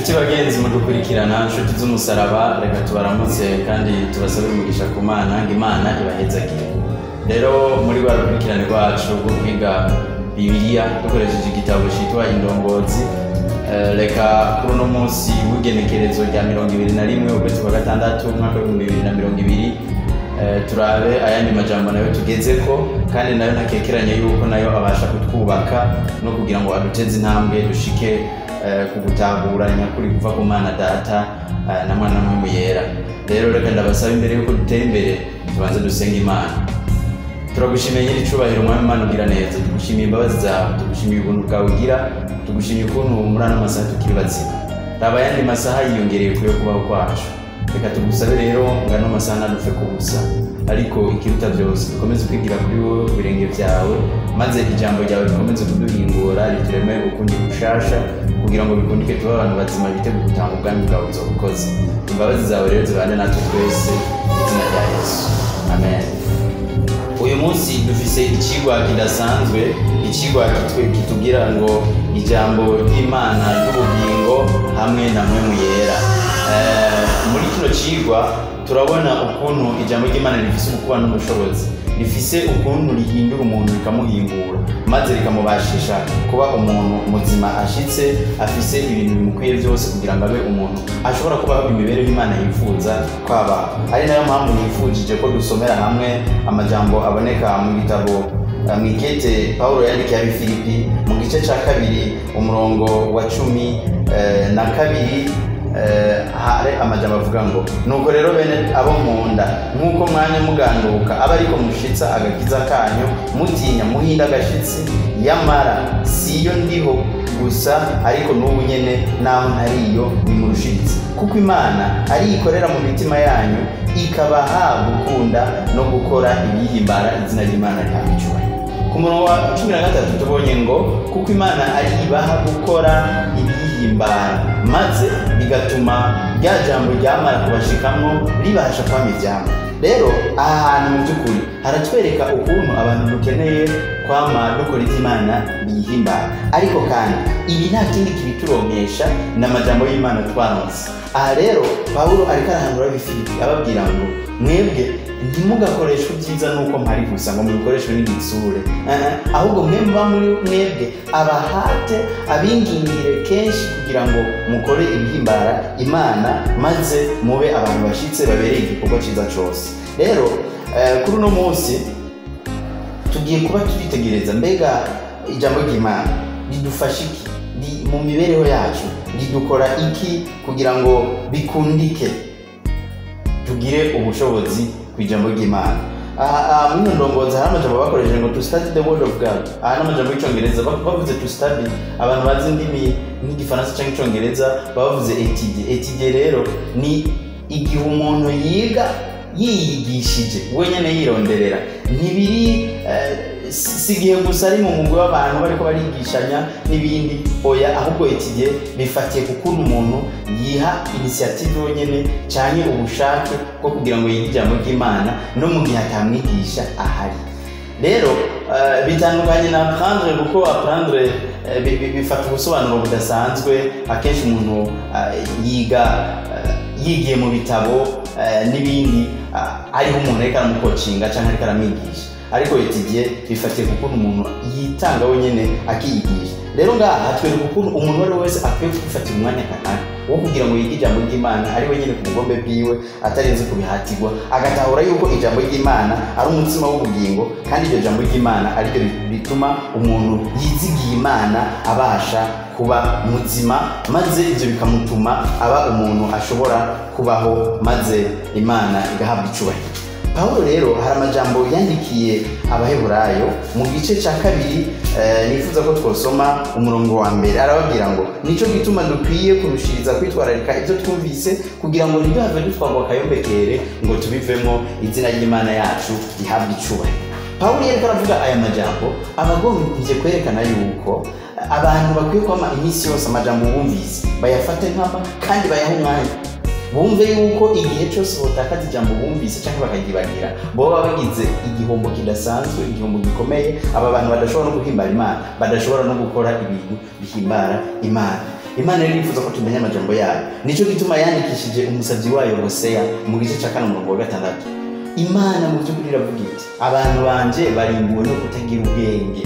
Inshuti bagenzi mudukurikirana, inshuti z'umusaraba, reka tubaramutse kandi tubasabe umugisha ku Mana ngo Imana ibahezagire. Rero muri rwa rukurikirane rwacu rwo kwiga Bibiliya dukoresheje igitabo citwa Indongozi, reka kuri uno munsi w'igenekerezo rya 21 ukwezi kwa gatandatu umwaka w'2020, turabe ayandi majambo nayo tugezeko, kandi nayo ntakekeranye yuko nayo abasha kutwubaka no kugira ngo aduteze intambwe dushike ku gutahura nyakuri kuva ku Mana Data na Mwana Mpwemu Yera. Rero reka ndabasaba, imbere yuko dutera imbere, tubanze dusenga Imana. Turagushimiye, nyiri icubahiro, Mwami Imana ugira neza. Tugushimiye imbabazi zawe, tugushimiye ubuntu bwawe ugira, tugushimiye ukuntu muri ano masaha tukiri bazima. Raba ayandi masaha yiyongereye kuyo kubaho kwacu. Reka tugusabe rero ngo ano masaha ntadupfe kubusa, ariko ikiruta byose dukomeze kwigira kuri wowe ku birenge byawe, maze ijambo ryawe rikomeze kuduhingura, ritureme ukundi gushasha, kugira ngo bikundike tube abantu bazima biteguye gutanga ubwami bwawe buzobukoze. Imbabazi zawe rero zibane natwe twese, mu izina rya Yesu, amen. Uyu munsi dufise ikigwa kidasanzwe, ikigwa kitubwira ngo ijambo ry'Imana ry'ubugingo hamwe na Mpwemu Yera. Muri kino cigwa turabona ukuntu ijambo ry'Imana rifise ubukuba n'ubushobozi, rifise ukuntu rihindura umuntu, rikamuhingura, maze rikamubashisha kuba umuntu muzima ashitse, afise ibintu bimukwiye byose kugira ngo abe umuntu ashobora kubaho imibereho Imana yifuza kwabaho. Ari nayo mpamvu nifujije ko dusomera hamwe amajambo aboneka mu gitabo, mw'ikete Pawulo yandikiye Abifilipi, mu gice cya 2, umurongo wa 12, hari amajambo avuga ngo: "Nuko rero bene abo nkunda, nk'uko mwanya muganduka, abe ariko mushitsa agakiza kanyu mutinya muhinda agashitsi. Yamara si iyo ndiho gusa, ariko n'ubu nyene naho ntariyo nimurushitse, kuko Imana ari ikorera mu mitima yanyu, ikabaha gukunda no gukora ibihimbara izina ry'Imana." Rihabwa icyubahiro. Ku murongo wa 13 tubonye ngo kuko Imana ari ibaha gukora ibiyihimbara, maze bigatuma rya jambo ryamara kubashikamwo ribasha kwama ivyamwa. Rero aha hantu mu by'ukuri haratwereka ukuntu abantu dukeneye kwama dukora ivyo Imana biyihimbara. Ariko kandi ibi nta kindi kibituronkesha, ni amajambo y'Imana twaronse. Aha rero Pawulo ariko arahanura Abifilipi, ababwira ngo mwebwe ntimugakoreshwe ibyiza nuko mpari gusa, ngo mubikoreshwe n'igitsure. Ahubwo mwe muba muri mwebwe abahate, abingingire kenshi kugira ngo mukore ibihimbara Imana, maze mube abantu bashitse babereye igikorwa cyiza cose. Rero kuri uno munsi tugiye kuba turitegereza mbega ijambo ry'Imana ridufasha iki mu mibereho yacu, ridukora iki kugira ngo bikundike tugire ubushobozi ku ijambo ry'Imana. Aha muri ino ndongozi hari amajambo bakoresheje ngo "to study the word of God". Aha ni amajambo y'Icyongereza. Bavuze "to study", abantu bazi indimi nk'Igifaransa cyangwa Icyongereza, baba bavuze "étudier". Étudier rero ni igihe umuntu yiga yiyigishije wenyine, yironderera. Ntibiri si igihe gusa ari mu mugwi w'abantu bariko barigishanya n'ibindi, oya. Ahubwo étudier bifatiye ku kuntu umuntu yiha initiative wenyine canke ubushake bwo kugira ngo yige ijambo ry'Imana no mu gihe atamwigisha ahari. Rero bitandukanye na apprendre, kuko apprendre bifata ubusobanuro budasanzwe. Akenshi umuntu yiga yigiye mu bitabo n'ibindi, ariho umuntu ariko aramukocinga cyangwa ariko aramwigisha. Ariko étudier bifatiye ku kuntu umuntu yitanga wenyine akiyigisha. Rero ngaha hatwereka ukuntu umuntu uwo ari we wese akwiye kwifatira umwanya kanaka wo kugira ngo yige ijambo ry'Imana ari wenyine ku bugombe bwiwe, atarinze kubihatirwa, agatahura yuko ijambo ry'Imana ari umutsima w'ubugingo, kandi iryo jambo ry'Imana ariryo rituma umuntu yizigiye Imana abasha kuba muzima, maze ibyo bikamutuma aba umuntu ashobora kubaho, maze Imana igahabwa icubahiro. Pawulo rero hari amajambo yandikiye Abaheburayo mu gice cya 2, nifuza ko twosoma umurongo wa 1. Arababwira ngo: "Nico gituma dukwiye kurushiriza kwitwararika ibyo twumvise, kugira ngo ntiduhave dutwarwa akayombekere ngo tubivemo. Izina ry'Imana yacu rihabwe icubahiro." Pawulo iyo ariko aravuga aya majambo, aba agombye kwerekana yuko abantu bakwiye kwama iminsi yose amajambo bumvise bayafate nkama kandi bayahe umwanya. Bumve yuko igihe cyose botakaza ijambo bumvise cyangwa bakagibagirira, boba bagize igihombo kidasanzwe, igihombo gikomeye. Aba bantu badashobora no guhimbara Imana, badashobora no gukora ibintu bihimbara Imana. Imana rero yifuza ko tumenya amajambo yayo. Nicyo gituma yandikishije umusabyi wayo Hoseya mu gice cya 4 umurongo wa 6. Imana mu by'ukuri iravuga iti: abantu banje barimbuwe no kutagira ubwenge.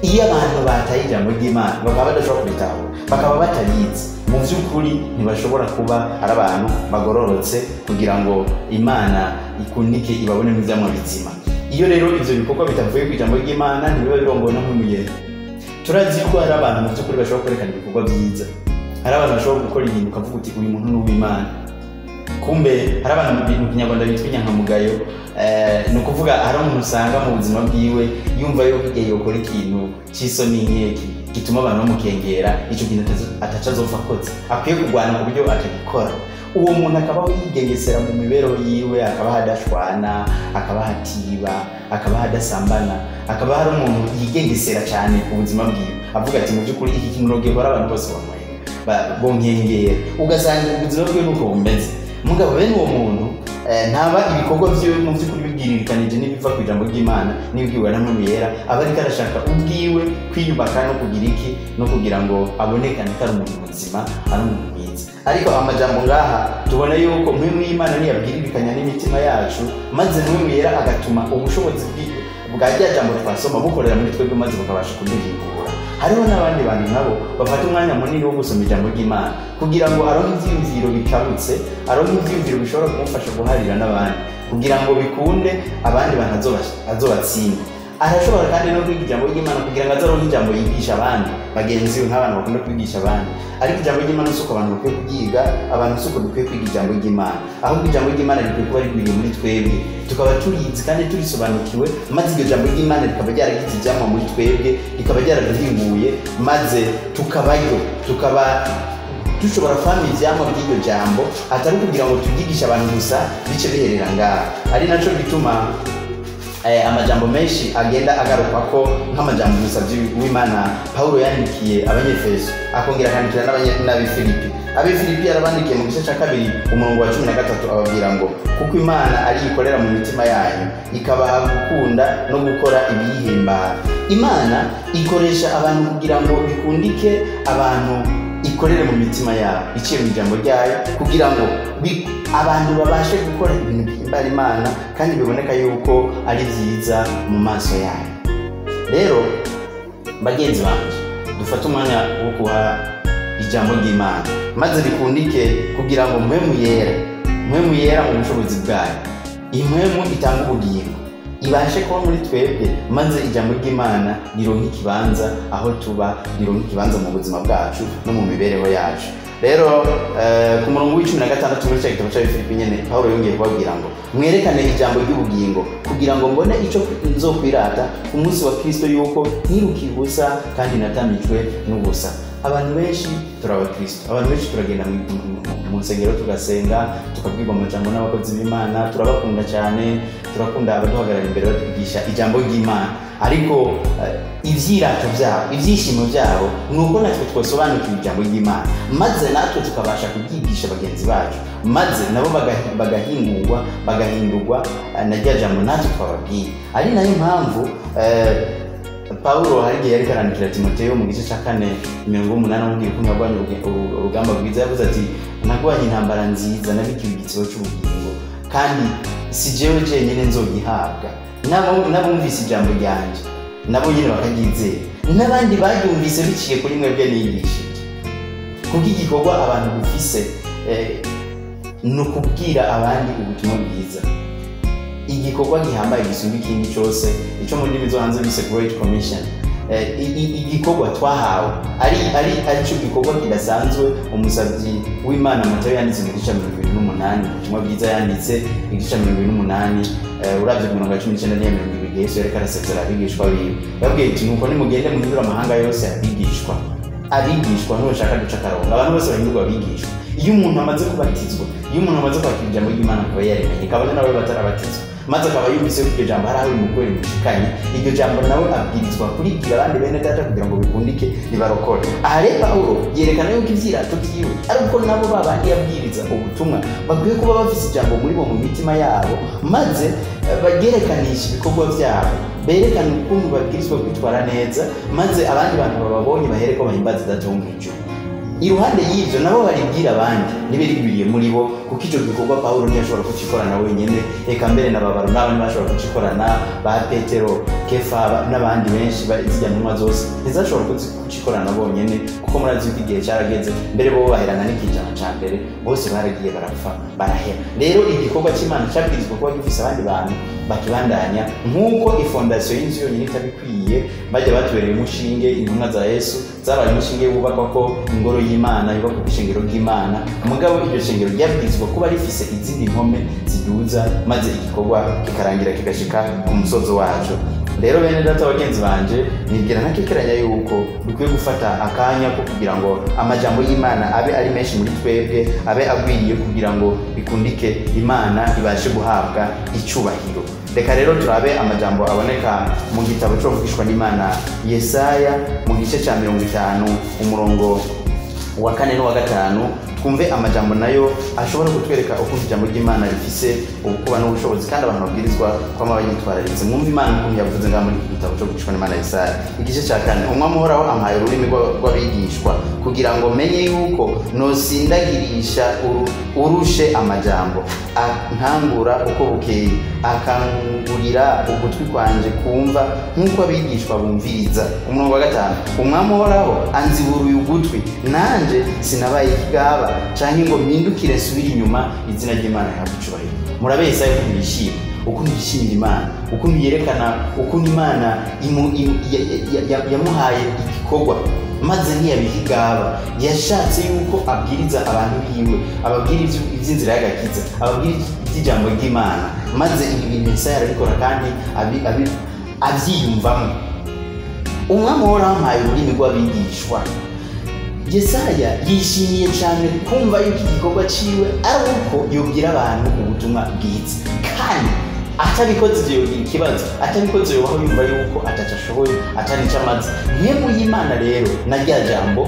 Iyo abantu bataye ijambo ry'Imana bakaba badashobora kuritahura, bakaba batarizi, mu by'ukuri ntibashobora kuba ari abantu bagororotse kugira ngo Imana ikunike ibabone ibyamwa bizima. Iyo rero ivyo bikorwa bitavuye ku ijambo ry'Imana, ntibiba birongowe na Mpwemu Yera. Turazi ko hari abantu mu by'ukuri bashobora kwerekana ibikorwa byiza, hari abantu bashobora gukora ibintu ukavuga uti uyu muntu ni uw'Imana. Kumbe hari abantu mu Kinyarwanda bitwa inyankamugayo. Ni ukuvuga hari umuntu usanga mu buzima bwiwe yumva yuko igihe yokora ikintu cy'isoni nk'iki gituma abantu bamukengera, icyo kintu ataca azopfa akoze, akwiye kurwana ku buryo atagikora. Uwo muntu akabaho yigengesera mu mibereho yiwe, akabaho adashwana, akabaho atiba, akabaho adasambana, akaba hari umuntu yigengesera cyane ku buzima bwiwe, avuga ati mu by'ukuri iki kintu nogikora abantu bose bonkengera. Ugasanga ubuzima bwiwe nuko bumeze. Mugabo bene uwo muntu ntaba ibikorwa vyiwe mu by'ukuri bibwirikanije n'ibiva ku ijambo ry'Imana n'ibibwiwe na Mpwemu Yera, aba ariko arashaka ubwiwe kwiyubaka no kugira iki, no kugira ngo abonekane ko ari umuntu muzima, ari umuntu mwiza. Ariko amajambo ngaha tubona yuko Mpwemu y'Imana niyabwiririkanya n'imitima yacu, maze Mpwemu Yera agatuma ubushobozi bwa rya jambo twasoma bukorera muri twebwe, maze bukabasha kuduhingura. Hariho n'abandi bantu nabo bafata umwanya munini wo gusoma ijambo ry'Imana kugira ngo aronke ivyiyumviro bikabutse, aronke ivyiyumviro bishobora kumufasha guharira n'abandi, kugira ngo bikunde abandi bantu azobatsinda. Arashobora kandi no kwiga ijambo ry'Imana kugira ngo azoronke ijambo yigisha abandi bagenzi be, nk'abantu bakunda kwigisha abandi. Ariko ijambo ry'Imana si uko abantu bakwiye kuryiga, abantu si uko dukwiye kwiga ijambo ry'Imana, ahubwo ijambo ry'Imana rikwiye kuba rigwiriye muri twebwe, tukaba turizi kandi turisobanukiwe, maze iryo jambo ry'Imana rikaba ryaragize ivyamwa muri twebwe, rikaba ryaraduhinguye, maze tukabayo, tukaba dushobora kwama ivyamwa by'iryo jambo, atari kugira ngo tubyigishe abantu gusa bice biherera ngaha. Ari naco gituma amajambo menshi agenda agaruka ko nk'amajambo umusabyi w'Imana Paulo yandikiye Abanyefeso, akongera akandikira n'Abifilipi. Abifilipi yarabandikiye mu gice cya 2 umurongo wa 13, ababwira ngo kuko Imana ari ikorera mu mitima yanyu ikabaha gukunda no gukora ibiyihimbara. Imana ikoresha abantu kugira ngo bikundike abantu ikorere mu mitima yabo iciye mu ijambo ryayo, kugira ngo abantu babashe gukora ibintu bihimbara Imana kandi biboneka yuko ari byiza mu maso yayo. Rero bagenzi banje, dufate umwanya wo kuha ijambo ry'Imana maze rikundike kugira ngo Mpwemu Yera, Mpwemu Yera mu bushobozi bwayo, impwemu itanga ubugingo, ibashe kuba muri twebwe, maze ijambo ry'Imana rironke ikibanza aho tuba, rironke ikibanza mu buzima bwacu no mu mibereho yacu. Rero ku murongo wa 16 muri cya gitabo cy'Abifilipi nyene, Paulo yongeye kubabwira ngo mwerekane ijambo ry'ubugingo kugira ngo mbone ico nzokwirata ku munsi wa Kristo, yuko ntirukiye ubusa kandi natamijwe n'ubusa. Abantu benshi turabakristo, abantu benshi turagenda mu nsengero tugasenga, tukabwirwa amajambo n'abakozi b'Imana, turabakunda cyane, turakunda abaduhagarara imbere batwigisha ijambo ry'Imana. Ariko ivyirato byabo, ivyishimo byabo ni uko natwe twasobanukiwe ijambo ry'Imana, maze natwe tukabasha kubyigisha bagenzi bacu, maze nabo bagahingurwa, bagahindurwa na rya jambo natwe twababwiye. Ari nayo mpamvu Paulo hari igihe yariko arandikira Timoteyo mu gice cya 4 imirongo 8, amubwira ukuntu yarwanye urugamba rwiza. Yavuze ati nagwanye intambara nziza, nabikiwe igitsebo cy'ubugingo, kandi si jewe jenyine nzogihabwa, n'abumvise ijambo ryanje nabo nyine bakaryizera, n'abandi baryumvise biciye kuri mwebwe nigishije. Kuko igikorwa abantu bufise ni ukubwira abandi ubutumwa bwiza, igikorwa gihambaye gisumba ikindi cyose, icyo mu ndimi zo hanze bise Great Commission. Igikorwa twahawe ari cyo gikorwa kidasanzwe. Umusabyi w'Imana Matayo yanditse mu gice 28, ubutumwa bwiza yanditse igice 28, uravye ku mirongo ya 19 n'iya 20, Yesu yariko arasezera abigishwa biwe, yababwiye ati nuko nimugende muhindure amahanga yose abigishwa. Abigishwa ntushaka duca akarongo, abantu bose bahindurwa abigishwa. Iyo umuntu amaze kubatizwa, iyo umuntu amaze kwakira ijambo ry'Imana akaba yarimenye, kabone nawe batarabatizwa, maze akaba yumvise ko iryo jambo hari aho rimukuye rimushikanye, iryo jambo nawe abwirizwa kuribwira abandi bene data kugira ngo bikundike ribarokore. Aha rero Pawulo yerekana yuko ivyirato vyiwe ari uko nabo babandi yabwiriza ubutumwa bakwiye kuba bafise ijambo muri bo mu mitima yabo, maze bagerekanisha ibikorwa vyabo, berekana ukuntu babwirizwa kwitwara neza, maze abandi bantu bababonye bahereko bahimbaza Data wo mw'ijuru. Iruhande y'ivyo nabo baribwira abandi ntibirigwiriye muri bo, kuko ico gikorwa Pawulo ntiyashobora kucikorana wenyene, eka mbere na ba Barunaba ntibashobora kucikorana, ba Petero, Kefa n'abandi benshi zirya ntumwa zose ntizashobora kucikorana bonyene, kuko murazi yuko igihe carageze mbere bo baherana n'ikinjana ca mbere, bose baragiye barapfa barahera. Rero igikorwa c'Imana cabwirizwa kuba gifise abandi bantu bakibandanya, nk'uko ifondasiyo y'inzu yonyine itabikwiye. Bajya batubereye umushinge, intumwa za Yesu zabaye umushinge wubakwa ko ingoro y'Imana, yubakwa ku ishengero ry'Imana, mugabo iryo shengero ryabwirizwa kuba rifise izindi mpome ziduza, maze igikorwa kikarangira kigashika ku musozo waco. Rero bene data bagenzi banje, nibwira ntakekeranya yuko dukwiye gufata akanya ko kugira ngo amajambo y'Imana abe ari menshi muri twebwe, abe agwiriye kugira ngo bikundike Imana ibashe guhabwa icubahiro. Reka rero turabe amajambo aboneka mu gitabo cyo kuvugishwa n'Imana Yesaya mu gice ca 50 umurongo wa 4 n'uwa 5, twumve amajambo nayo ashobora kutwereka ukuntu ijambo ry'Imana rifise ubukuba n'ubushobozi, kandi abantu babwirizwa kwama bayitwararitse. Mwumve Imana ukuntu yavuze ngaha muri iki gitabo cyo kuvugishwa n'Imana Yesaya igice ca 4: umwami Uhoraho ampaye ururimi rw'abigishwa kugira ngo menye yuko nosindagirisha urushe amajambo, ankangura uko bukeye, akangurira ugutwi kwanje kumva nk'uko abigishwa bumviriza. Umurongo wa 5: umwami Uhoraho anziburuye ugutwi, nanje sinabaye ikigaba canke ngo mpindukire nsubire inyuma. Izina ry'Imana rihabwe icubahiro. Murabe Yesaya ukuntu yishima, ukuntu yishimira Imana, ukuntu yerekana ukuntu Imana yamuhaye igikorwa, maze ntiyabihigaba. Yashatse yuko abwiriza abantu biwe, ababwira ivy'inzira y'agakiza, ababwira ivy'ijambo ry'Imana, maze ibi bintu Yesaya arabikora kandi avyiyumvamo. Umwami Uhoraho ampaye ururimi rw'abigishwa. Yesaya yishimiye cyane kumva yuko igikorwa ciwe ari uko yobwira abantu ubutumwa bwiza, kandi atabikoze ivyo yogira ikibazo, atabikoze yobaho yumva yuko ataco ashoboye, atanico amaze. Mpwemu y'Imana rero na rya jambo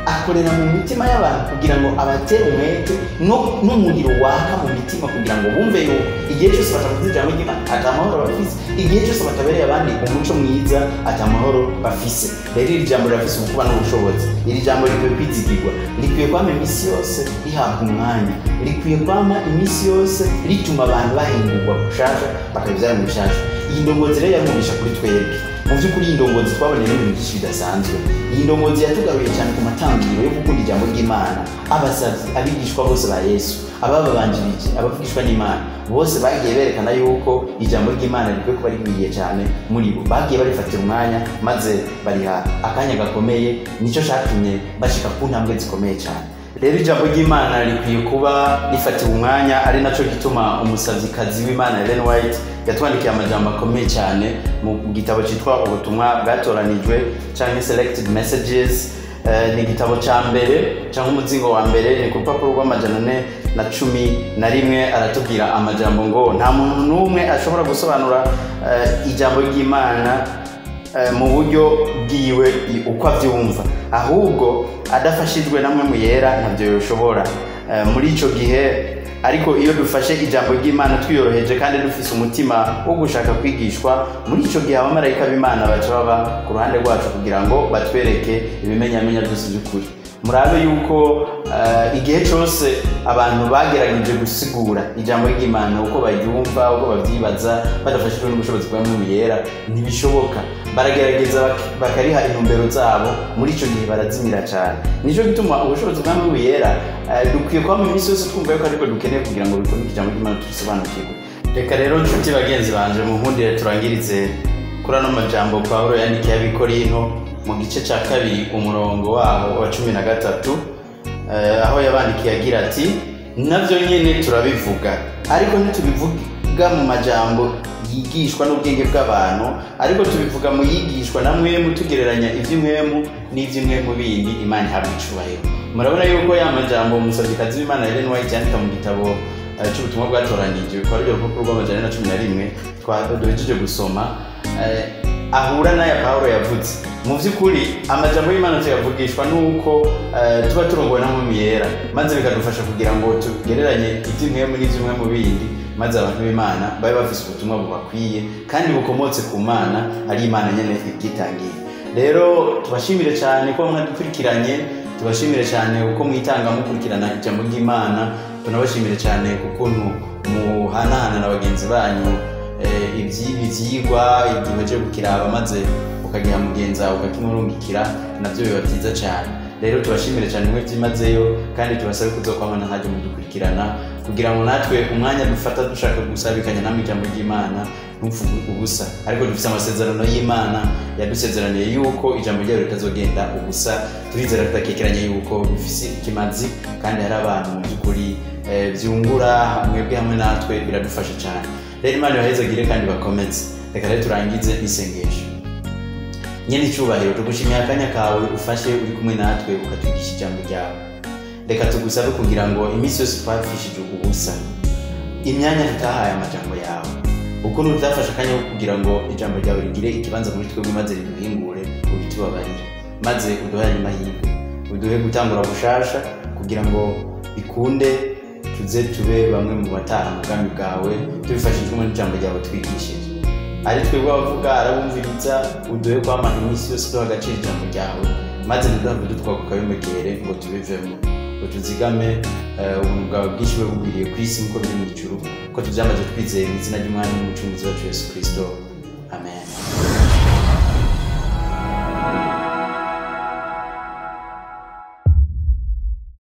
akorera mu mitima y'abantu kugira ngo abatere umwete n'umuriro waka mu mitima, kugira ngo bumve yuko igihe cyose batavuze ijambo ry'Imana ata mahoro bafise, igihe cyose batabereye abandi umuco mwiza ata mahoro bafise. Rero iri jambo rirafise ubukuba n'ubushobozi, iri jambo rikwiye kwizigirwa, rikwiye kwama iminsi yose rihabwa umwanya, rikwiye kwama iminsi yose rituma abantu bahindurwa gushasha, bakabivyara mu bishasha. Iyi ndongozi rero yamugisha kuri twebwe. Mu by'ukuri iyi ndongozi twabonye n'ibintu byinshi bidasanzwe. Iyi ndongozi yatugaruye cyane ku matangiriro yo gukunda ijambo ry'Imana. Abasavyi, abigishwa bose ba Yesu, abababanjirije, abavugishwa n'Imana, bose bagiye berekana yuko ijambo ry'Imana rikwiye kuba rigwiriye cyane muri bo. Bagiye barifatira umwanya maze bariha akanya gakomeye, nicyo catumye bashika ku ntambwe zikomeye cyane. Rero ijambo ry'Imana rikwiye kuba rifatiwe umwanya, ari naco gituma umusavyikazi w'Imana Ellen White yatwandikiye amajambo akomeye cyane mu gitabo citwa Ubutumwa Bwatoranijwe canke Selected Messages. Ni igitabo ca mbere canke umuzingo wa mbere, ni ku rupapuro rw'411. Aratubwira amajambo ngo nta muntu n'umwe ashobora gusobanura ijambo ry'Imana mu buryo bwiwe uko avyumva, ahubwo adafashijwe na Mpwemu Yera ntavyo yoshobora. Muri ico gihe ariko iyo dufashe ijambo ry'Imana twiyoroheje kandi dufise umutima wo gushaka kwigishwa, muri ico gihe abamarayika b'Imana baca baba ku ruhande rwacu kugira ngo batwereke ibimenyamenya byose by'ukuri. Murabe yuko igihe cose abantu bagerageje gusigura ijambo ry'Imana uko baryumva, uko bavyibaza, badafashijwe n'ubushobozi bwa Mpwemu Yera, ntibishoboka. Baragerageza bakariha intumbero zabo, muri ico gihe barazimira cyane. Nico gituma ubushobozi bwa Mpwemu Yera dukwiye kuba mu minsi yose twumva yuko ariko dukeneye kugira ngo bikunde ijambo ry'Imana tubisobanukirwe. Reka rero nshuti bagenzi banje, munkundire turangirize kuri ano majambo Pawulo yandikiye ab'Ikorinto mu gice ca 2 umurongo waho wa 13, aho yabandikiye agira ati: navyo nyene turabivuga, ariko ntitubivuga mu majambo yigishwa n'ubwenge bw'abantu, ariko tubivuga mu yigishwa na mwemu, tugereranya ivy'imwemu n'ivy'imwemu bindi. Imana ihabwa icubahiro. Murabona yuko ya majambo umusavyikazi w'Imana Ellen White yandika mu gitabo cy'ubutumwa bwatoranije, kwa rurya rupapuro rw'amajana 411 duhejeje gusoma, ahura n'aya Pawulo yavuze. Mu by'ukuri amajambo y'Imana tuyavugishwa n'uko tuba turongowe na Mpwemu Yera, maze bikadufasha kugira ngo tugereranye iby'impwemu n'iby'impwemu bindi, maze abantu b'Imana babe bafise ubutumwa bubakwiye kandi bukomotse ku Mana, ari Imana nyene ibwitangiye. Rero tubashimire cyane ko mwadukurikiranye, tubashimire cyane uko mwitanga mukurikirana ijambo ry'Imana, tunabashimire cyane ku kuntu muhanahana na bagenzi banyu iby'ibi byigwa, igihe cyo kukiraba maze ukagiha mugenzi wawe, ukakimurungikira, nabyo biba byiza cyane. Rero tubashimire cyane mwe byimazeyo, kandi tubasabe kuzokwamana ntajya mudukurikirana, kugira ngo natwe umwanya dufata dushaka gusabikanya namwe ijambo ry'Imana ntupfe ubusa. Ariko dufite amasezerano y'Imana yadusezeraniye yuko ijambo ryayo ritazogenda ubusa. Turizera tudakekeranye yuko bifise ikimazi, kandi hari abantu mu by'ukuri byungura. Mwebwe hamwe natwe biradufasha cyane. Rero Imana ibahezagire kandi bakomeze. Reka rero turangize n'isengesho. Nyene icyubahiro, tugushimiye akanya kawe ufashe uri kumwe natwe, ukatwigisha ijambo ryawe. Reka tugusabe kugira ngo iminsi yose twapfishije ubusa, imyanya tutahaye amajambo yawe, ukuntu tutafashe akanya ko kugira ngo ijambo ryawe rigire ikibanza muri twebwe maze riduhingure, ubitubabarire, maze uduhe ayo mahirwe, uduhe gutangura bushasha kugira ngo bikunde tuze tube bamwe mu bataha mu bwami bwawe, tubifashijwemo n'ijambo ryawe twigishije. Ari twebwe abavuga, arabumviriza, uduhe kwama iminsi yose duha agaciro ijambo ryawe, maze ntiduhave dutwaka ukabimegere ngo tubivemo. Utuzigame, ubuntu bwawe bwinshi bube bugwiriye ku isi nk'uko biri mu ijuru, ko tubyamaze twizeye mu izina ry'Umwami n'Umucunguzi wacu Yesu Kristo, amen.